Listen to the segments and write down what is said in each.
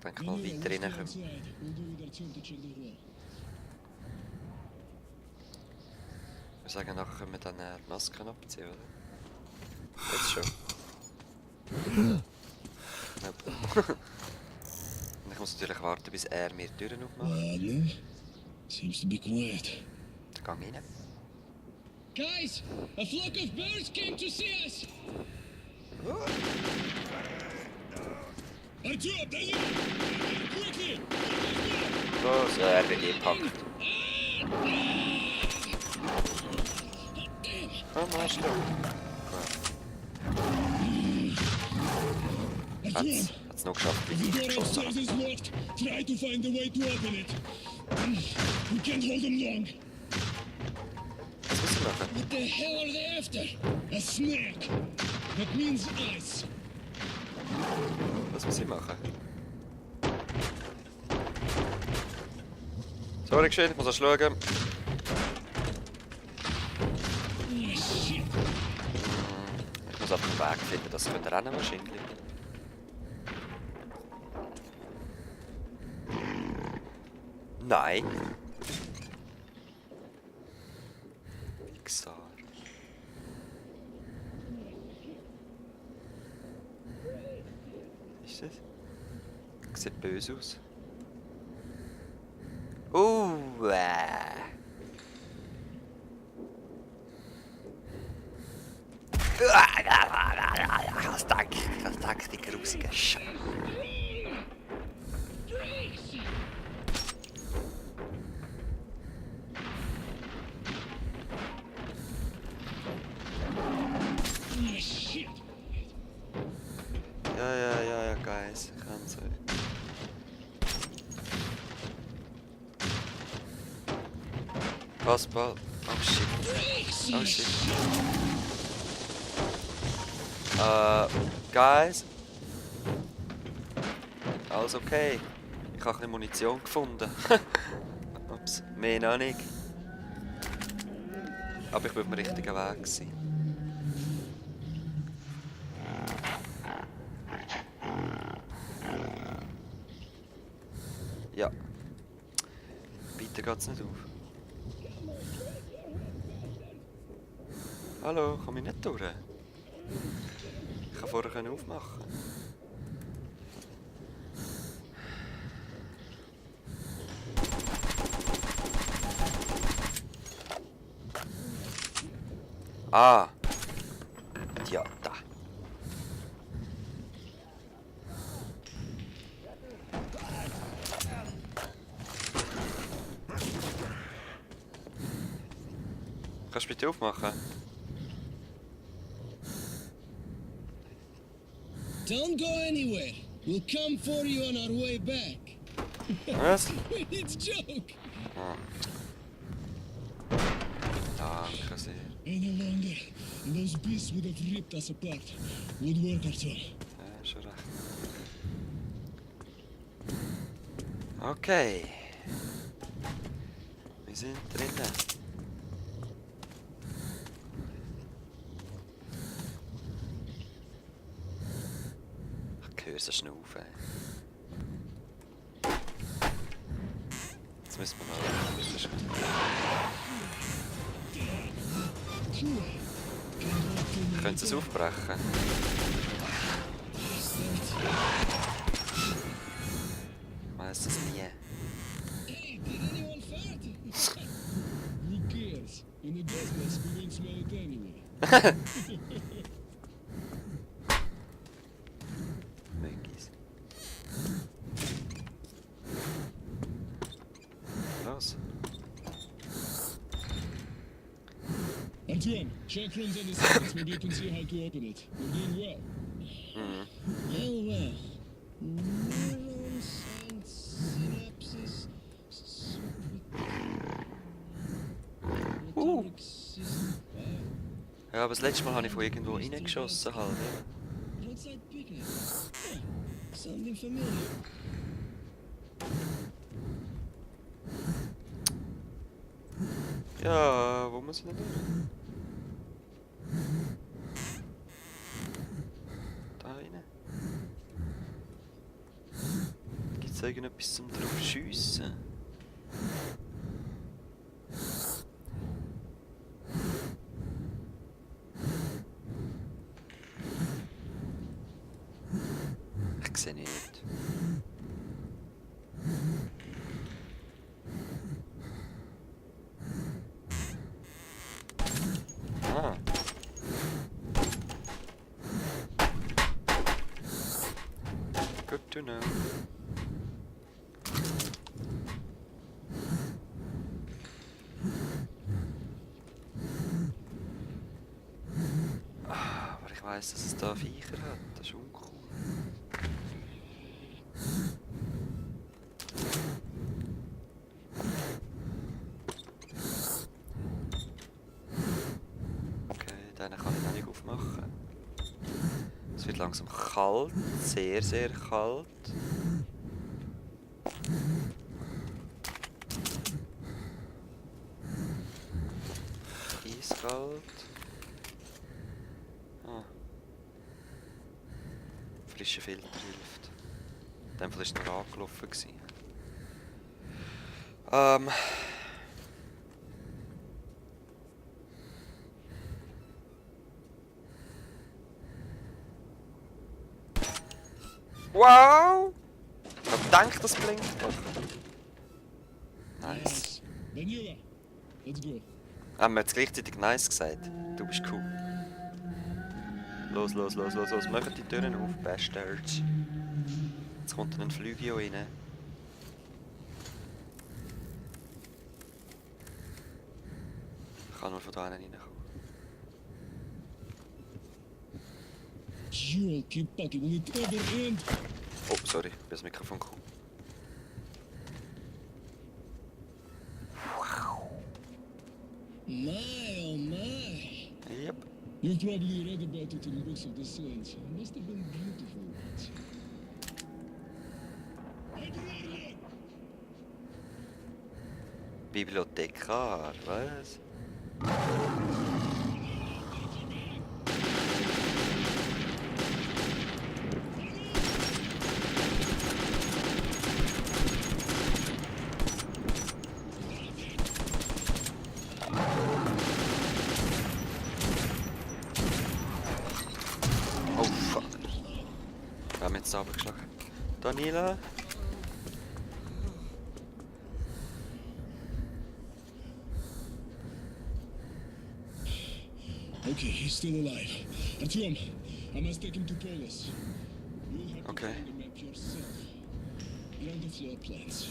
denke mal weiter reinkommen. Wir sagen, nachher können wir dann die Masken abziehen, oder? Jetzt schon. Nope. Und ich muss natürlich warten, bis er mir die Türen aufmacht. Ладно. Seems to be quiet. Dann gehe ich rein. Guys, a flock of birds came to see us. Artyom, Danil, quickly! Los, er wird gepackt. Komm, machst du. Hat's noch geschafft, wie The ich door geschossen upstairs habe. is locked. Try to find a way to open it. We can't hold them long. Was müssen wir machen? What the hell are they after? A snake. That means us. Was muss ich machen? Sorry, geschehen, ich muss erst schauen. Oh, shit. Ich muss einfach einen Weg finden, dass ich rennen kann wahrscheinlich. Nein. Pixar. Ist das? Sieht böse aus. Das die grusige Scheiße. Oh, shit. Ja, guys. Ich kann so. Passball. Oh shit. Oh shit. Guys. Alles okay. Ich habe ein bisschen Munition gefunden. Ups, mehr noch nicht. Aber ich bin auf dem richtigen Weg sein. Ja. Weiter geht's nicht auf. Hallo, komm ich nicht durch? Ich kann vorher aufmachen. Ah! Ja, da. Kannst du bitte aufmachen? Don't go anywhere. We'll come for you on our way back. Was? It's a joke. Ah. Danke sehr. Any longer, and those beasts would have ripped us apart. Would work, Artyom. Ja, schon recht. Okay. Wir sind drinnen. Ich höre so schnaufen. Jetzt müssen wir mal... Das ist gut. Können Sie es aufbrechen? Ich weiss es nie. Hey, did anyone fart? Who cares? In the business, we won't smell it anyway. Möglich. Los. Artyom, check rooms on the sides. Maybe you can see how to open it. You're doing well. Well. Neurons and synapses. Motoric system. Ja, aber das letzte Mal habe ich von irgendwo reingeschossen halt. Ja. Roadside picnic. Huh. Something familiar. Ja, wo muss ich denn durch? Da rein. Jetzt irgendetwas zum drauf schiessen. Ich sehe nicht. Ah. Good to know. Aber ich weiss, dass es da Viecher hat. Das ist uncool. Okay, den kann ich noch nicht aufmachen. Es wird langsam kalt, sehr, sehr kalt. Eiskalt. Ah. Frischer Filter hilft. In dem Fall war es nur angelaufen. Wow! Ich hab gedacht, das blinkt doch. Nice. Yes. Danila, let's go. Haben wir jetzt gleichzeitig nice gesagt? Du bist cool. Los, los, los, los, los. Macht die Türen auf, Bastards. Jetzt kommt ein Flügel rein. Ich kann nur von da hinten reinkommen. Ёлки палки, will it ever end? Oh, sorry, ich bin das Mikrofon gekommen. My, oh my. Yep. You've probably read about it in the books of the saints. It must have been beautiful once. Bibliothekar, was? Oh fuck. Wir haben jetzt sauber geschlagen. Daniela? Okay, he's still alive. Artyom, I must take him to Polis. You'll have to Okay. find the map yourself. Here are the floor plans.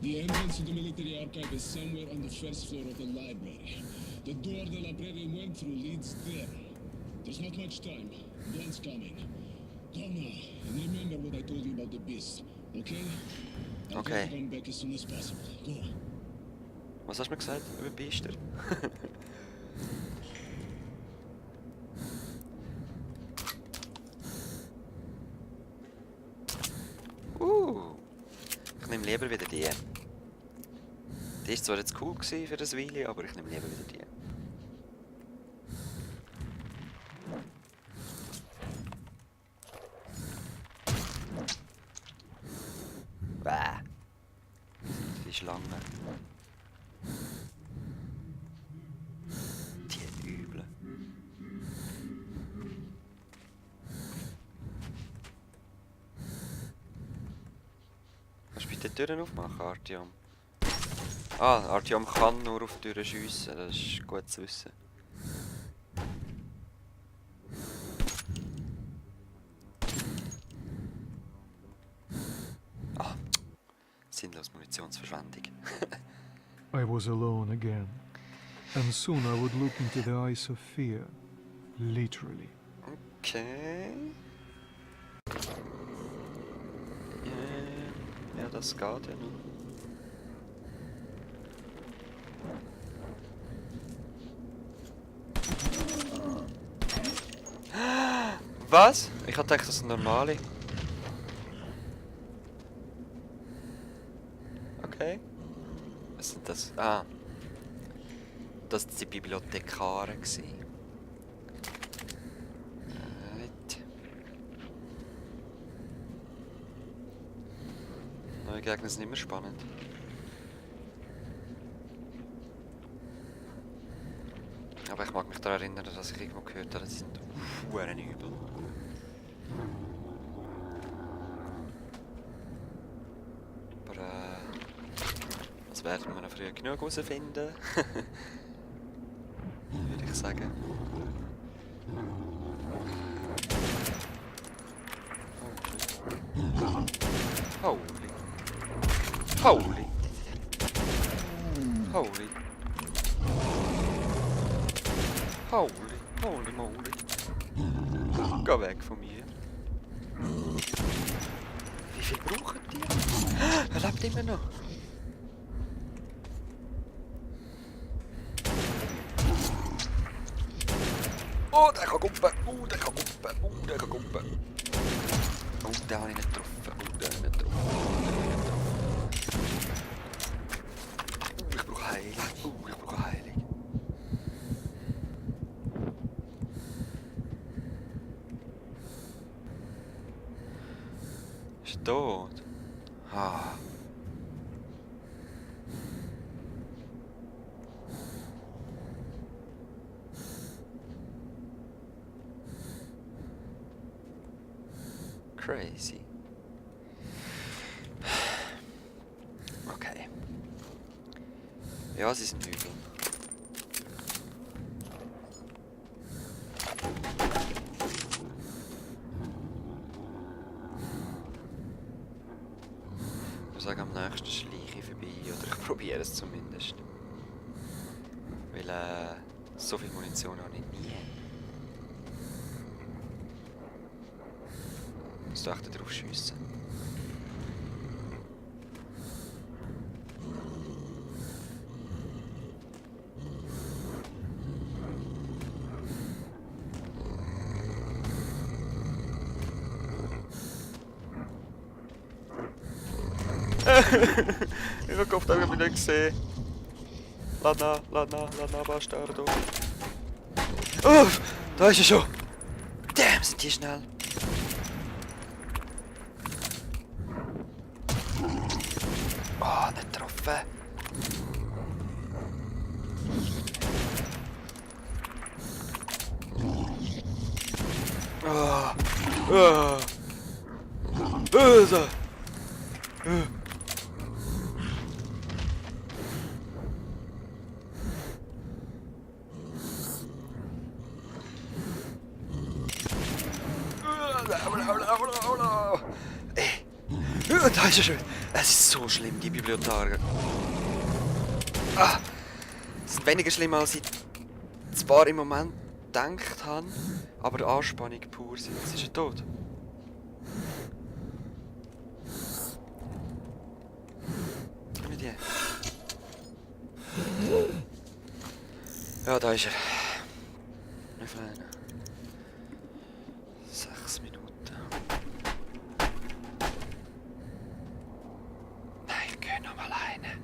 The entrance to the military archive is somewhere on the first floor of the library. The door the librarian went through leads there. There's not much time. Dawn's coming. Go now, and remember what I told you about the beast, okay? I'll Okay. try to come back as soon as possible. Go. Was hast du mir gesagt über Biester? Ich nehme lieber wieder die. Die war zwar jetzt cool gewesen für das Weile, aber ich nehme lieber wieder die. Bäh. Die Schlange. Die Üble. Kannst du bitte die Türen aufmachen, Artyom? Ah, Artyom kann nur auf die Türen schiessen, das ist gut zu wissen. Ah, sinnlos Munitionsverschwendung. I was alone again, and soon I would look into the eyes of fear, literally. Okay. Ja, das geht ja noch. Was? Ich hatte gedacht, das sind normale. Okay. Was sind das? Ah. Das waren die Bibliothekare. Right. Neue Gegner sind immer spannend. Aber ich mag mich daran erinnern, dass ich irgendwo gehört habe, sie sind verdammt übel. Aber das werden wir noch früh genug herausfinden. Würde ich sagen. Holy. Holy. Holy. Holy. Holy moly. Geh weg von mir. Wie viel brauchen die? Er lebt immer noch. Oh, der kann kumpen. Der kann kumpen. Der kann kumpen. Oh, den habe ich nicht getroffen. Oh, den habe ich nicht getroffen. Ich brauche Heilung. Ich brauche Heilung. Ist er tot? Ah. Crazy. Okay. Ja, sie sind übel. Ich würde sagen, am nächsten schleiche ich vorbei, oder ich probiere es zumindest. Weil so viel Munition habe ich nie. Musst du echt drauf schiessen. Ich habe gehofft, ich nicht gesehen. Lana, Bastardo. Oh, da ist er schon. Damn, sind die schnell. Oh, nicht getroffen. So. Da ist er schon. Es ist so schlimm, die Bibliotheken. Ah, es ist weniger schlimm, als ich zwar im Moment gedacht habe, aber die Anspannung pur sind. Jetzt ist er tot. Komm mit dir. Ja, da ist er. Wie viel? 6 Minuten. Nein, geh noch mal alleine.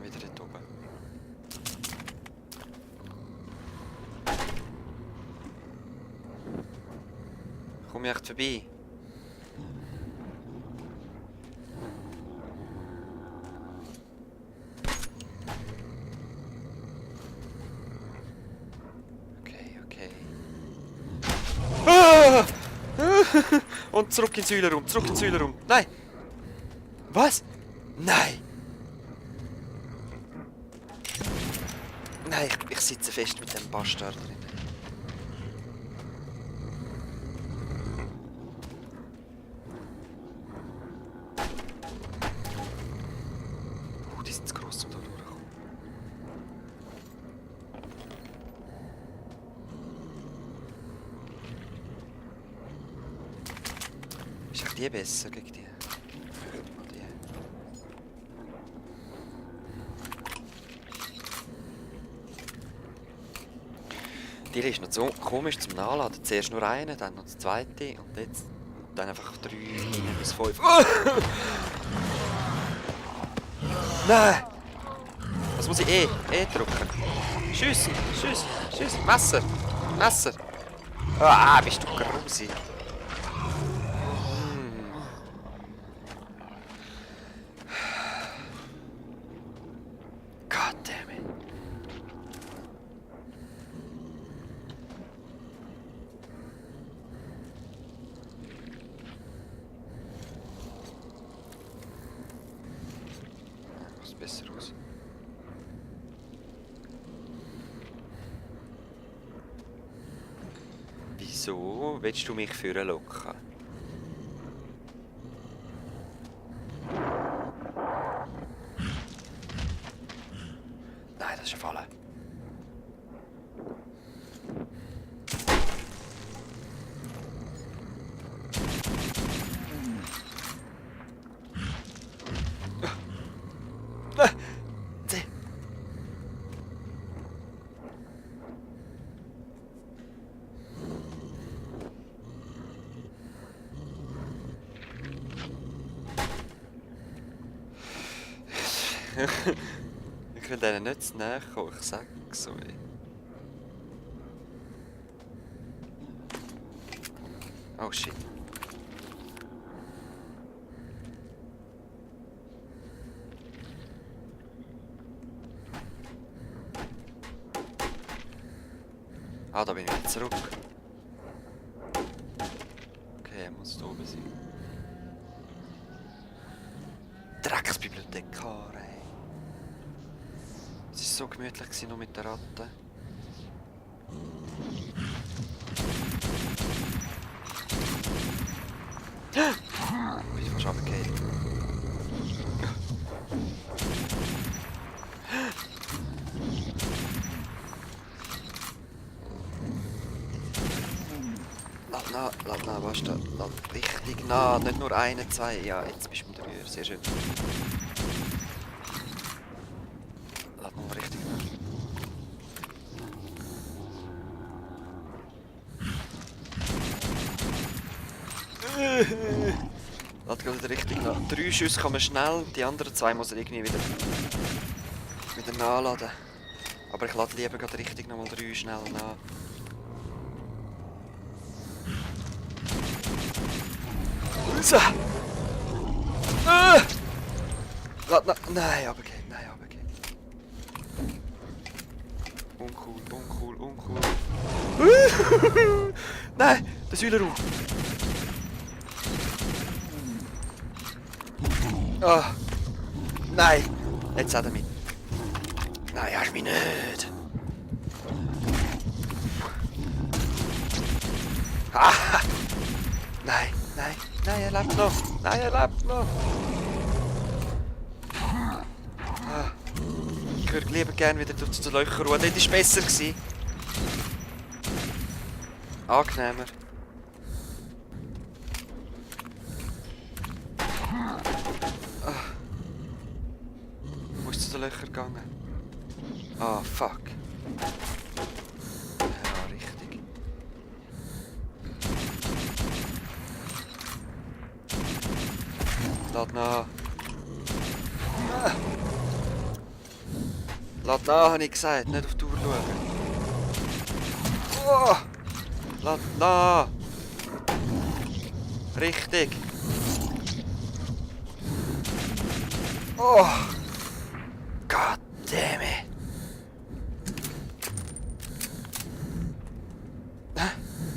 Wieder dort oben. Komm ich echt vorbei? Okay. Ah! Und zurück ins Säulenraum, Nein! Was? Nein! Nein, ich sitze fest mit dem Bastard drin. Die sind zu gross, um da durchzukommen. Ist echt die besser gegen die? Die ist noch so komisch zum Nachladen. Zuerst nur eine, dann noch die zweite und jetzt dann einfach 3 bis 5. Nein! Was muss ich? E drücken. Schiessen, schiessen, schiessen. Messer, Messer. Ah, bist du grusi. God damn it. Was besser aus. Wieso willst du mich führen locken? Nein, das ist eine Falle. C. Ich will denen nicht zu nahe kommen, ich sag's so. Oh shit. Ah, da bin ich wieder zurück. Okay, er muss da oben sein. Drecksbibliothekar, ey. Es war so gemütlich gewesen, nur mit der Ratte. Bin ich fast runtergefallen. Lass nach, was da? Richtig nah, nicht nur eine, zwei. Ja, jetzt bist du mit der Rühr, sehr schön. Lass noch richtig nach. Lass gerade richtig nach. 3 Schüsse kann man schnell, die anderen 2 muss er irgendwie wieder nachladen. Aber ich lade lieber gerade richtig nochmal 3 schnell nach. So. Nein, aber geht, nein, aber geht. Uncool, uncool. Nein, der Säulenraum. Ah. Nein, jetzt hat er mich. Nein, hast mich nicht. Ah. Nein, nein. Nein, er lebt noch! Nein, er lebt noch! Ah. Ich würde lieber gerne wieder durch die Löcher ruhen. Das war besser. Angenehmer. Ah. Wo ist zu den Löchern gegangen? Ah, fuck. Ja, richtig. Lass nach. Lass nach, habe ich gesagt. Nicht auf die Uhr schauen. Oh. Lass nach. Richtig. Oh. God damn it.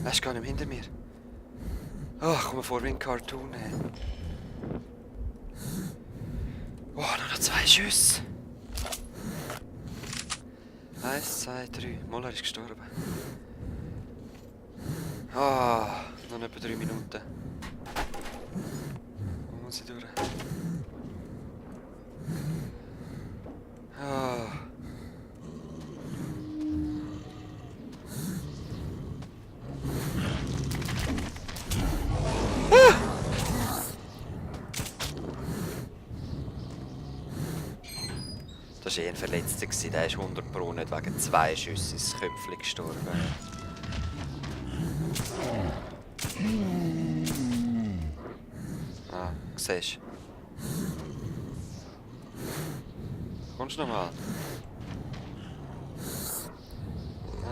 Er ist gar nicht mehr hinter mir. Oh, ich komme vor wie ein Cartoon. Hey. Oh, nur noch 2 Schüsse. 1, 2, 3. Moller ist gestorben. Ah, noch etwa 3 Minuten. Wo muss ich durch? Ah. Das war eher ein Verletzter, der ist 100 Pro nicht wegen 2 Schüssen ins Köpfchen gestorben. Ah, siehst du? Kommst du nochmal?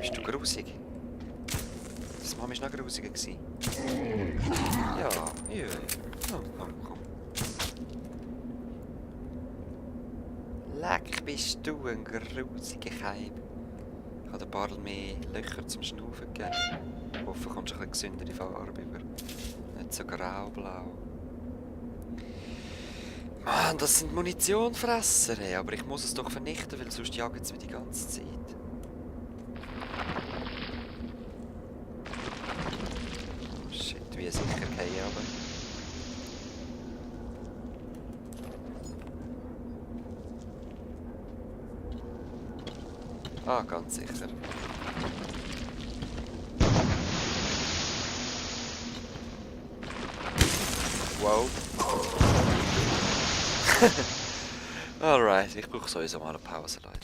Bist du grusig? Das Mama ist noch grusiger gewesen. Ja, ja. Oh, komm, komm. Leck, bist du ein grusiger Keim. Ich habe ein paar mehr Löcher zum Schnaufen gegeben. Ich hoffe, du kommst ein bisschen gesündere Farbe über. Nicht so grau-blau. Mann, das sind Munitionfresser, ey. Aber ich muss es doch vernichten, weil sonst jagen sie mich die ganze Zeit. Oh shit, wie sicher gehen, aber... Ah, ganz sicher. Wow. Alright, ich brauche sowieso mal eine Pause, Leute.